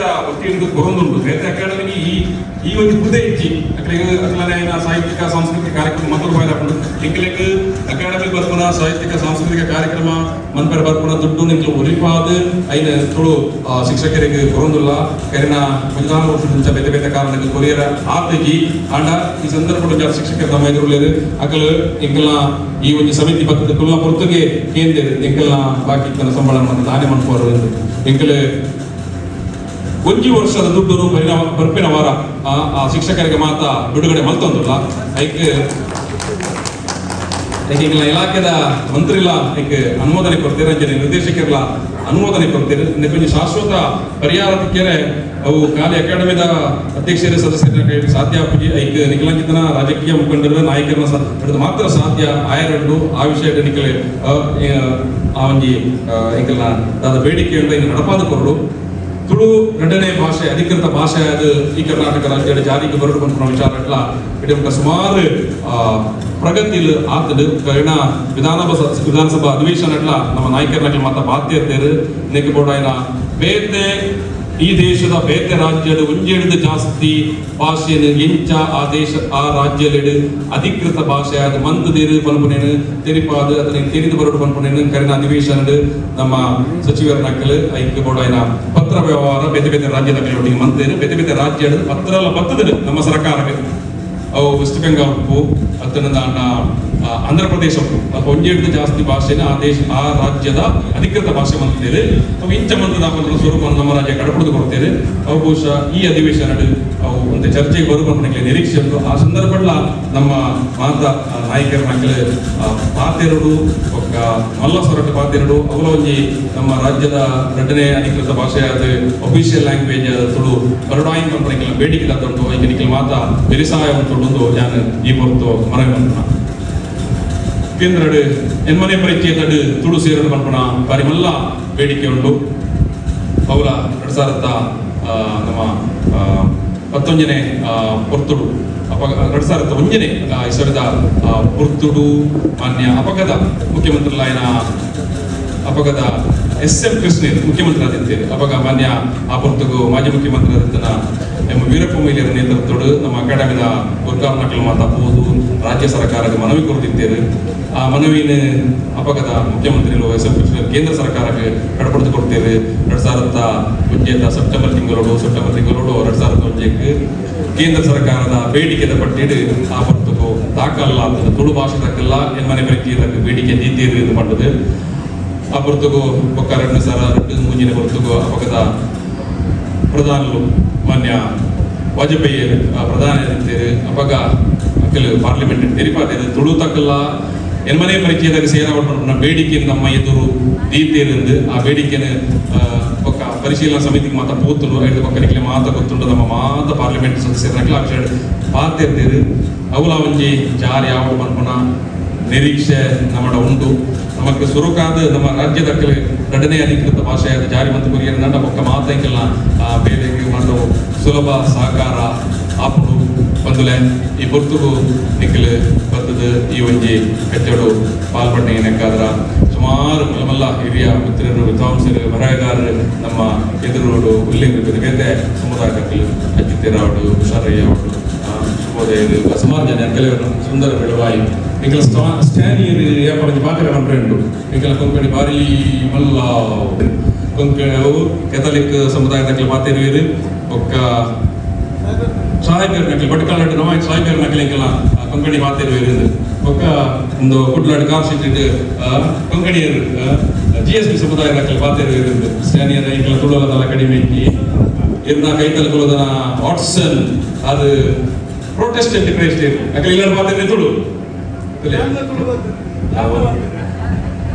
ಇಲಾಖೆದ ವತಿಯಿಂದ ಕೊರೊಂದುಂಡು. ಬೇತೆ ಅಕಾಡೆಮಿಗೆ ಈ ಈ ಒಂಜಿ ಪುದೆ ಇಜ್ಜಿ. ಅಕ್ಲೆಗ್ ಅಕ್ಲನೆ ಸಾಹಿತ್ಯಿಕ ಸಾಂಸ್ಕೃತಿಕ ಕಾರ್ಯಕ್ರಮ ಮಲ್ತೊಂದು ಪೋಯೆರೆ. ಎಂಕ್ಲೆಗ್ ಅಕಾಡೆಮಿ ಬರ್ಪುನ ಸಾಹಿತ್ಯಿಕ ಸಾಂಸ್ಕೃತಿಕ ಕಾರ್ಯಕ್ರಮ ಮನ್ಪೆರೆ ಬರ್ಪುನ ದುಡ್ಡು ನಿಕ್ಲು ಒರಿಪಾದ್ ಐನ ತುಳು ಶಿಕ್ಷಕರಿಗೆ ಕೊರೊಂದುಲ್ಲ. ಕರಿನ 14 ವರ್ಷದಿಂದ ಬೇತೆ ಬೇತೆ ಕಾರಣಕ್ಕೆ ಕೊರಿಯರ ಆತಿಜಿ. ಆಂಡ ಈ ಸಂದರ್ಭಡ್ ಜಾಸ್ತಿ ಶಿಕ್ಷಕರು ನಮ್ಮ ಎದುರುಲ್ಲೆರ್. ಅಕಲ್ ಎಂಕಲ್ನ ಈ ಒಂಜಿ ಸಮಿತಿ ಬತ್ತದ ಕುಲ್ಲ ಪೊರ್ತುಗೆ ಕೇಂದ್ರ, ಎಂಕಲ್ನ ಬಾಕಿ ಇತ್ತನ ಸಂಬಳ ಮಂತ್ ದಾನೆ ಮನ್ಪುವರು. ಎಂಕಲ್ ಒಂಜಿ ವರ್ಷದ ದುಡ್ಡು ಬರಿನ ಬರ್ಪಿನ ವಾರ ಆ ಆ ಶಿಕ್ಷಕರಿಗೆ ಮಾತ ಬಿಡುಗಡೆ ಮಲ್ತೊಂದುಲ್ಲ. ಐಕ್ ಐಕ್ ಎಂಕಲ್ನ ಇಲಾಖೆದ ಮಂತ್ರಿಲ ಐಕ್ ಅನುಮೋದನೆ ಕೊಡ್ತೀರ, ಅಂಚನೆ ನಿರ್ದೇಶಕರ್ಲ ಅನುಮೋದನೆ ಕೊಡ್ತೀರ. ಇಂದಕ್ಕೆ ಶಾಶ್ವತ ಪರಿಹಾರ ತಿಕ್ಕೆರೆ ಅವು ಖಾಲಿ ಅಕಾಡೆಮಿದ ಅಧ್ಯಕ್ಷರ, ಸದಸ್ಯರ ಕೈ ಸಾಧ್ಯ ಆಪುಜಿ. ಐಕ್ ನಿಕಲಂಚಿತನ ರಾಜಕೀಯ ಮುಖಂಡರ, ನಾಯಕರನ್ನ ಹಿಡಿದು ಮಾತ್ರ ಸಾಧ್ಯ ಆಯರಡ್ಡು. ಆ ವಿಷಯ ನಿಕಲೆ ಆ ಆ ಒಂಜಿ ಎಂಕಲ್ನ ದಾದ ಬೇಡಿಕೆ ಉಂಡು, ಇನ್ನು ನಡಪಾದ ಕೊರಡು. ತುಳು ಎರಡನೇ ಭಾಷೆ, ಅಧಿಕೃತ ಭಾಷೆ ಅದು ಈ ಕರ್ನಾಟಕ ರಾಜ್ಯದ ಜಾರಿಗೆ ಬರಡು ಪನ್ಪುನ ವಿಚಾರ ಇಟ್ಲ ಇಡೀ ಸುಮಾರು ಪ್ರಗತಿಲ್ ಆತದು. ಕರಿನ ವಿಧಾನಸಭಾ ವಿಧಾನಸಭಾ ಅಧಿವೇಶನ ಇಟ್ಲ ನಮ್ಮ ನಾಯಕರನ್ನ ಮಾತ ಬಾಧ್ಯತೆರು ನೆಕ್ಕೆ ಬೋಡಾಯಿನ ಬೇತೆ ಈ ದೇಶದ ಬೇತೆ ರಾಜ್ಯದ ಒಂಜೆಡ್ದು ಜಾಸ್ತಿ ಭಾಷೆನು ಎಂಚ ಆ ದೇಶ, ಆ ರಾಜ್ಯಲೆಡ್ ಅಧಿಕೃತ ಭಾಷೆ ಆದ ಮಂತುದೇರು ಪನ್ಪುನೇನು ತೆರಿಪಾದು, ಅದನ್ನ ತೆರಿದು ಬರಡು ಪನ್ಪುನೇನು ಕರಿನ ಅಧಿವೇಶನಡ್ ನಮ್ಮ ಸಚಿವರ ನಕಲು ಐಕ್ ಬೋಡಾಯಿನ ಪತ್ರ ವ್ಯವಹಾರ ಬೇತೆ ಬೇತೆ ರಾಜ್ಯದ ಒಟ್ಟಿಗೆ ಮಂತೇರು. ಬೇತೆ ಬೇತೆ ರಾಜ್ಯದ ಪತ್ರ ಎಲ್ಲ ಬತ್ತದ ನಮ್ಮ ಸರ್ಕಾರಕ್ಕೆ. ಅವು ವೆಸ್ಟ್ ಬೆಂಗಾಲ್ ಉಪ್ಪು ಅತ್ತನ ಆಂಧ್ರ ಪ್ರದೇಶ ಉಪ್ಪು. ಅಲ್ಪ ಒಂಜೆಡ್ದು ಜಾಸ್ತಿ ಭಾಷೆನ ಆ ದೇಶ, ಆ ರಾಜ್ಯದ ಅಧಿಕೃತ ಭಾಷೆ ಮಂತೇರು. ಅವು ಇಂಚ ಮಂತದ ಸ್ವರೂಪ ನಮ್ಮ ರಾಜ್ಯ ಕಡಪುಡ್ದು ಕೊಡ್ತೇವೆ. ಅವು ಬಹುಶಃ ಈ ಅಧಿವೇಶನ ಅವು ಒಂದು ಚರ್ಚೆಗೆ ಬರುವ ನಿರೀಕ್ಷೆ ಉಂಟು. ಆ ಸಂದರ್ಭಡ್ಲ ನಮ್ಮ ಮಾತ ನಾಯಕರ ನಕಲು ಪಾತೆರಡು, ಬೊಕ್ಕ ಮಲ್ಲ ಸೊರಟು ಪಾತೆರಡು. ಅವಲ ಒಂಜಿ ನಮ್ಮ ರಾಜ್ಯದ ಎರಡನೇ ಅಧಿಕೃತ ಭಾಷೆ ಆದ, ಅಫಿಷಿಯಲ್ ಲ್ಯಾಂಗ್ವೇಜ್ ತುಳು ಬರಡಾಯಿನ್ ಪನ್ಪುನ ಬೇಡಿಕೆ ಉಂಟು. ಐಕೆ ನಿಕಲ್ ಮಾತ ಬೆರಿಸಾಯ ಉಂಟು ಯಾನ್ ಈ ಪೊರ್ತು ಮನವಿ ಮನ್ಪುನ. ಕೇಂದ್ರಡ್ ಎನ್ಮನೆ ಪರಿಚಯದಡ್ ತುಳು ಸೇರಡು ಪನ್ಪುನ ಬಾರಿ ಮಲ್ಲ ಬೇಡಿಕೆ ಉಂಟು. ಅವಲ 2000ದ ನಮ್ಮ 19ನೇ ಪೊರ್ತುಡು, ಅಪಗ 2001ನೇ ಇಸವಿದ ಪೊರ್ತುಡು ಮಾನ್ಯ ಅಪಗದ ಮುಖ್ಯಮಂತ್ರಿಲಾಯನ, ಅಪಗದ ಎಸ್ ಎಂ ಕೃಷ್ಣೇರ್ ಮುಖ್ಯಮಂತ್ರಿ ಆದಿತ್ತೇರು. ಅಪಗ ಮಾನ್ಯ ಆ ಪೊರ್ತುಗು ಮಾಜಿ ಮುಖ್ಯಮಂತ್ರಿ ಆದಿತ್ತನ ಎಂ ವೀರಪ್ಪ ಮೊಯ್ಲಿಯರ ನೇತೃತ್ವಡು ನಮ್ಮ ಅಕಾಡೆಮಿದ ಗುರ್ಕಾರ್ನಕಲ್ ಮಾತ ಪೋದು ರಾಜ್ಯ ಸರ್ಕಾರಕ್ಕೆ ಮನವಿ ಕೊಡ್ತಿದ್ದೇರು. ಆ ಮನವಿನ ಅಪಗದ ಮುಖ್ಯಮಂತ್ರಿಗಳು ಎಸ್ ಎಂ ಕೃಷ್ಣೇರ್ ಕೇಂದ್ರ ಸರ್ಕಾರಕ್ಕೆ ಕಡಪಡ್ದು ಕೊಡ್ತೇವೆ. 2001 ಸೆಪ್ಟೆಂಬರ್ ತಿಂಗಳೋಡು 2001ಕ್ಕೆ ಕೇಂದ್ರ ಸರ್ಕಾರದ ಬೇಡಿಕೆದ ಪಟ್ಟಿಡು ಆ ಪೊರ್ತುಗು ದಾಖಲ್ಲ ತುಳು ಭಾಷೆ ತಕ್ಕಲ್ಲ ಎನ್ಮನೆ ಪರಿಚಯದಕ್ಕೆ ಬೇಡಿಕೆ ದೀತೀರು ಇದು ಪಂಡದು. ಆ ಪೊರ್ತುಗು ಬೊಕ್ಕ 2002-3ನೇ ಪೊರ್ತುಗು ಅಪಗದ ಪ್ರಧಾನಿಲು ಮಾನ್ಯ ವಾಜಪೇಯಿ ಪ್ರಧಾನಿ ಇರ್ತೀರಿ. ಅಪಗ ಅಕಲ್ ಪಾರ್ಲಿಮೆಂಟ್ ತೆರಿಪಾತೇರು, ತುಳು ತಕ್ಕಲ್ಲ ಎನ್ಮನೆ ಪರಿಚಯದಾಗ ಸೇರಾವಟ್ ಬೇಡಿಕೆ ನಮ್ಮ ಎದುರು ದೀತೇರಿಂದು. ಆ ಬೇಡಿಕೆನ ಬೊಕ್ಕ ಪರಿಶೀಲನಾ ಸಮಿತಿಗೆ ಮಾತ ಪೋತುಂಡು. ಐದು ಬೊಕ್ಕ ನಿಕ್ಲೆ ಮಾತ ಗೊತ್ತುಂಡು, ನಮ್ಮ ಮಾತ ಪಾರ್ಲಿಮೆಂಟ್ ಸದಸ್ಯರನಕ್ಲೆ ಆ ವಿಷಯ ಪಾತಿರ್ತೀರು. ಅವುಲ ಒಂಜಿ ಜಾರಿ ಆವಡ್ ಪನ್ಪುನ ನಿರೀಕ್ಷೆ ನಮ್ಮಡ ಉಂಟು. ನಮಕ್ ಸುರುಕಾದ ನಮ್ಮ ರಾಜ್ಯದ ಎರಡನೇ ಅಧಿಕೃತ ಭಾಷೆಯಾದ ಜಾರಿ ಮತ್ತು ಕೊರಿಯರ್ ಬೊಕ್ಕ ಮಾತೈಕೆಲ್ಲ ಬೇಲೆಗೆ ಒಂದು ಸುಲಭ ಸಹಕಾರ ಆಪುಡು ಬಂದುಲೆ. ಈ ಪೊರ್ತುಗು ನಿಕ್ಲು ಬತ್ತದ ಈ ಒಂಜಿ ಕಚ್ಚಡು ಪಾಲ್ಪಟ್ಟೆ ನೆಕ್ಕಾದ್ರ ಸುಮಾರು ಮಲ್ಲ ಮಲ್ಲ ಹಿರಿಯ ಮಿತ್ರರು, ವಿದ್ವಾಂಸರು, ಬರಹಗಾರರು ನಮ್ಮ ಎದುರೋಡು ಉಲ್ಲೇಖ. ಬೇತೆ ಬೇತೆ ಸಮುದಾಯದಕ್ಕಲು ಅಚ್ಯುತರಾವಡು, ಹುಷಾರಯ್ಯ ಅವಡು, ಶುಭೋದಯರು, ಸುಮಾರು ಜನ, ಕೆಲವರು ಸುಂದರ ಬೆಳವಾಯಿ. ಎಂಕಲ ಸ್ಟ್ಯಾನಿಯರ್ ಯಾಪ ಒಂಜಿ ಪಾತೆರ ಪನ್ಪೆ ಉಂಟು. ಎಂಕಲ ಕೊಂಕಣಿ ಬಾರಿ ಮಲ್ಲ ಕೊಂಕಣಿ. ಅವು ಕೆಥಲಿಕ್ ಸಮುದಾಯದಕ್ಲೆ ಪಾತೆರುವೆರ್. ಬೊಕ್ಕ ಸಾಹೇಬರ್ ನಕಲಿ ಬಟ್ಕಲ್ನಾಡು ನಮ ಸಾಹೇಬರ್ ನಕಲಿ ಎಂಕಲ ಕೊಂಕಣಿ ಪಾತೆರುವೆರ್. ಬೊಕ್ಕ ಒಂದು ಕುಡ್ಲಾಡ್ ಕಾರ್ ಸೀಟ್ ಕೊಂಕಣಿಯರು, ಜಿಎಸ್ ಬಿ ಸಮುದಾಯದಕ್ಲೆ ಪಾತೆರುವೆರ್. ಸ್ಟ್ಯಾನಿಯರ್ ಎಂಕಲ ತುಳುವಲ ಕಡಿಮೆ ಇಜ್ಜಿ. ಇರ್ನ ಕೈತಲ್ ಕುಲದನ ವಾಟ್ಸನ್ ಅದು ಪ್ರೊಟೆಸ್ಟೆಂಟ್ ಕ್ರೈಸ್ಟ್. ಅಕಲ್ ಇಲ್ಲ ಪಾತೆರ್ನೆ ತುಳು.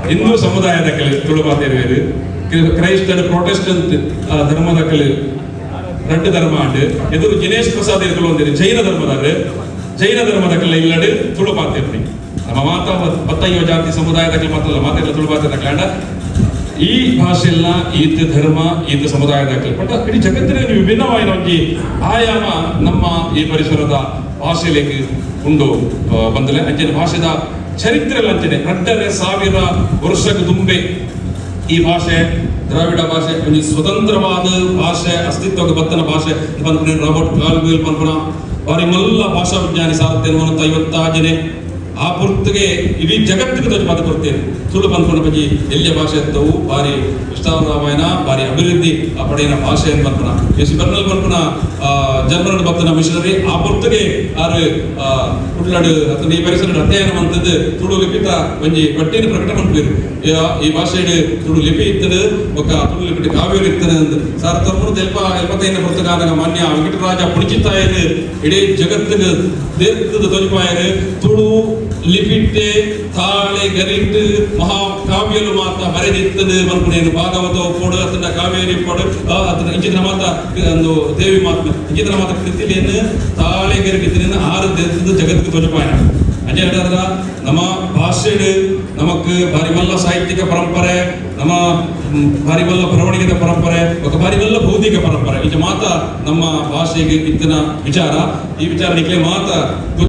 ಹಿಂದೂ ಸಮುದಾಯದ ತುಳು ಪಾತೆರುವೆರ್. ಕ್ರೈಸ್ತರು, ಪ್ರೊಟೆಸ್ಟೆಂಟ್ ಧರ್ಮದಕಲು, ರಡ್ಡು ಧರ್ಮ ಆಂಡ್. ಎದುರು ಜಿನೇಶ್ ಪ್ರಸಾದ್ ಇರ್ಕಲು ಒಂದಿರು ಜೈನ ಧರ್ಮದಾರು. ಜೈನ ಧರ್ಮದಕಲ್ಲ ಇಲ್ಲಡು ತುಳು ಪಾತೆರ್ನಿ. ನಮ್ಮ ಮಾತ ಪತ್ತಯ್ಯೋ ಜಾತಿ ಸಮುದಾಯದಕಲ್ ಮಾತಲ್ಲ ಮಾತೆಲ್ಲ ತುಳು ಪಾತೆರ್ನಕಲ್. ಅಂಡ ಈ ಭಾಷೆ ಎಲ್ಲ ಈತ ಧರ್ಮ, ಈತ ಸಮುದಾಯದ ಪಂಡ ಇಡೀ ಜಗತ್ತಿನ ವಿಭಿನ್ನವಾದ ಒಂಜಿ ಆಯಾಮ ನಮ್ಮ ಈ ಪರಿಸರದ ಭಾಷೆಲೆಗ್ ಉಂಡು ಬಂದಲೆ. ಅಂಚನೆ ಭಾಷೆದ ಚರಿತ್ರೆ ಅಂಚನೆ 2500 ವರ್ಷಕ್ಕೆ ದುಂಬೆ ಈ ಭಾಷೆ ದ್ರಾವಿಡ ಭಾಷೆ ಒಂಜಿ ಸ್ವತಂತ್ರವಾದ ಭಾಷೆ, ಅಸ್ತಿತ್ವಕ್ಕೆ ಬತ್ತನ ಭಾಷೆ ಪನ್ಪುನ ರಾಬರ್ಟ್ ಕಾಲ್ಡ್ವೆಲ್ ಪನ್ಪುನ ಬಾರಿ ಮಲ್ಲ ಭಾಷಾ ವಿಜ್ಞಾನಿ 1856ನೇ ಆ ಪೊರ್ತುಗೆ ಇಡೀ ಜಗತ್ತಿಗೆ ತೋಜಪಾದ ಕೊಡ್ತೇನೆ. ತುಳು ಪನ್ಪುನ ಬಜಿ ಎಲ್ಯ ಭಾಷೆ ಇತ್ತವು, ಬಾರಿ ವಿಸ್ತಾರವಾಯನ, ಬಾರಿ ಅಭಿವೃದ್ಧಿ ಆ ಪಡೆಯಿನ ಭಾಷೆ ಅಂತ ಪನ್ಪುನ ಎಸ್ ಬರ್ನಲ್ ಪನ್ಪುನ ಜರ್ಮನ್ ಬತ್ತನ ಮಿಷನರಿ ಆ ಪೊರ್ತುಗೆ ಆರು ಕುಡ್ಲಡು ಅಥವಾ ಈ ಪರಿಸರ ಅಧ್ಯಯನ ಮಂತದ್ದು ತುಳು ಲಿಪಿತ ಒಂಜಿ ಪಟ್ಟಿನ ಪ್ರಕಟ ಮನ್ಪೇರು. ಈ ಭಾಷೆಡ್ ತುಳು ಲಿಪಿ ಇತ್ತದು, ಬೊಕ್ಕ ತುಳು ಲಿಪಿಟ್ ಕಾವ್ಯಲು ಇತ್ತದ. 1975 ಪೊರ್ತುಗಾನಗ ಮಾನ್ಯ ವೆಂಕಟರಾಜ ಪುಣಿಚಿತ್ತಾಯರು ಇಡೀ ಜಗತ್ತಿಗೆ ದೇರ್ತದ ತೋಜಿಪಾಯರು, ತುಳು ಲಿಪಿಟ್ಟೆ ತಾಳೆ ಗರಿಟ್ ಮಹಾಕಾವ್ಯಲು ಮಾತ ಬರೆದಿತ್ತದು ಮನ್ಪುನೇನು. ಭಾಗವತ ಒಪ್ಪೋಡು ಅತನ ಕಾವೇರಿ ಒಪ್ಪೋಡು, ಅತನ ಇಂಚಿನ ಮಾತ ಒಂದು ದೇವಿ ಮಾತ್ಮೆ ಇಂಚಿನ ಮಾತ ಕೃತಿಲೇನು ತಾಳೆ ಗರಿಟಿತ್ತಿನ ಆರು ದೇರ್ತದ ಜಗತ್ತಿಗೆ ತೋಜಿಪಾಯನ. ಅಂಚ ಹೇಳಿದ್ರ ನಮ್ಮ ಭಾಷೆಡ್ ನಮಕ್ ಬಾರಿ ಮಲ್ಲ ಸಾಹಿತ್ಯಿಕ ಪರಂಪರೆ, ನಮ್ಮ ಬಾರಿ ಮಲ್ಲ ಬರವಣಿಗೆದ ಪರಂಪರೆ, ఒక ಬಾರಿ ಮಲ್ಲ ಬೌದ್ಧಿಕ ಪರಂಪರೆ. ಇಂಚ ಮಾತ ನಮ್ಮ ಭಾಷೆಗೆ ಇತ್ತಿನ ವಿಚಾರ. ಈ ವಿಚಾರ ನಿಕ್ಲೆ ಮಾತ